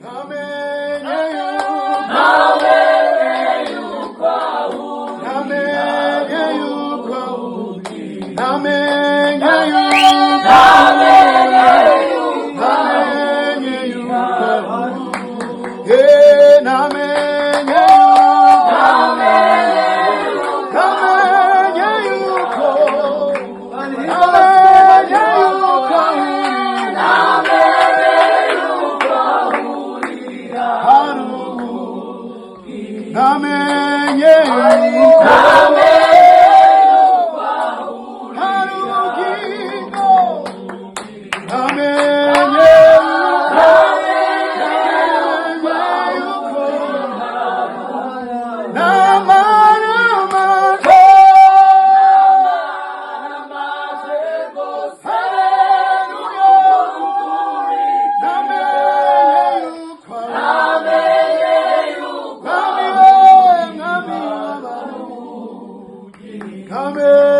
Namenye yuko, namenye yuko, namenye yuko, namenye yuko, namenye yuko, namenye yuko, namenye yuko, hari, namenye yuko hari ubugingo, namenye yuko, namenye yuko namara maze. Haleluya. Namenye yuko Mwami we, Mwami w'abantu. Namenye.